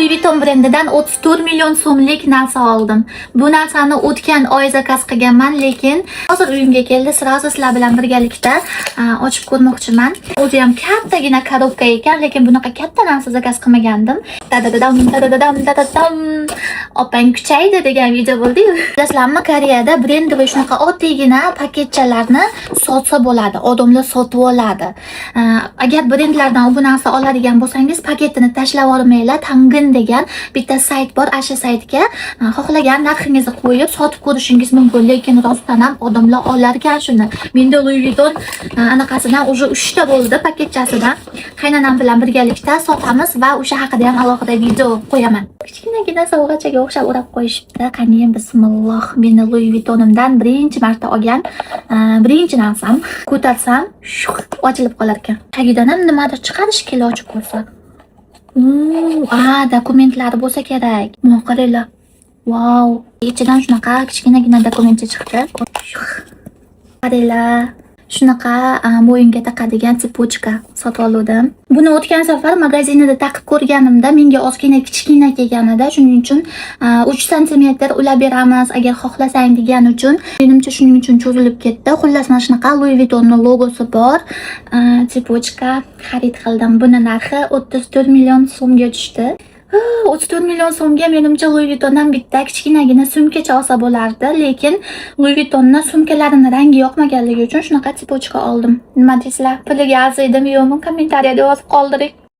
Louis Vuitton brendidan 34 million so'mlik narsa oldim. Bu narsani o'tgan oy zakaz qilganman, lekin hozir uyimga keldi. Сразу sizlar bilan birgalikda ochib ko'rmoqchiman. O'zi ham kattagina коробка ekan, lekin bunaqa katta narsa zakaz qilmagandim. Dadadadam, dadadadam, dadadam. Opang kuchaydi degan video bo'ldi-yu. Bilasizlarmi, Koreyada брендовый shunaqa oddiygina paketchalarni sotsa bo'ladi. Odamlar sotib oladi. Agar brendlardan bu narsa oladigan bo'lsangiz, paketini tashlab olmanglar. Tangin degan bitta sayt bor. Asha saytga xohlagan narxingizni qo'yib sotib ko'rishingiz mumkin. Lekin rostdan ham odamlar olar ekan shuni. Menda Louis Vuitton anaqasidan уже 3 ta bo'ldi, paketchasidan. Qaynonam bilan birgalikda sotamiz va o'sha haqida ham alohida video qo'yaman. Kichkinagina sovg'achaga o'xshab o'rab qo'yishibdi. Qani, bismillah. Meni Louis Vuittonimdan birinchi marta olgan birinchi narsam. Ko'tarsam, shuh, ochilib qolar ekan. Tagidan ham nimadir chiqadi shekilli ochib ko'rsa. A, dokumentlari bo'lsa kerak. Mana qaranglar. Vau. Ichidan shunaqa kichkinagina dokumentcha chiqdi. Shuh. Qaranglar. Shunaqa bo'yinga taqadigan цепочка sotib oldim. Buni o'tgan safar magazinida taqib ko'rganimda menga ozgina kichkina kelganida, shuning uchun 3 santimetr ulab beramiz agar xohlasang degani uchun, menimcha, shuning uchun cho'zilib ketdi. Xullas, mana shunaqa Louis Vuittonni logosi bor цепочка xarid qildim. Buni narxi 34 million so'mga tushdi. 34 million so'mga menimcha Louis Vuittondan bitta kichkinagina sumkacha olsa bo'lardi, lekin Louis Vuittonni sumkalarini rangi yoqmaganligi uchun shunaqa цепочка oldim. Nima deysizlar? Puliga arziydimi, yo'qmi? Kommentariyada yozib qoldiring.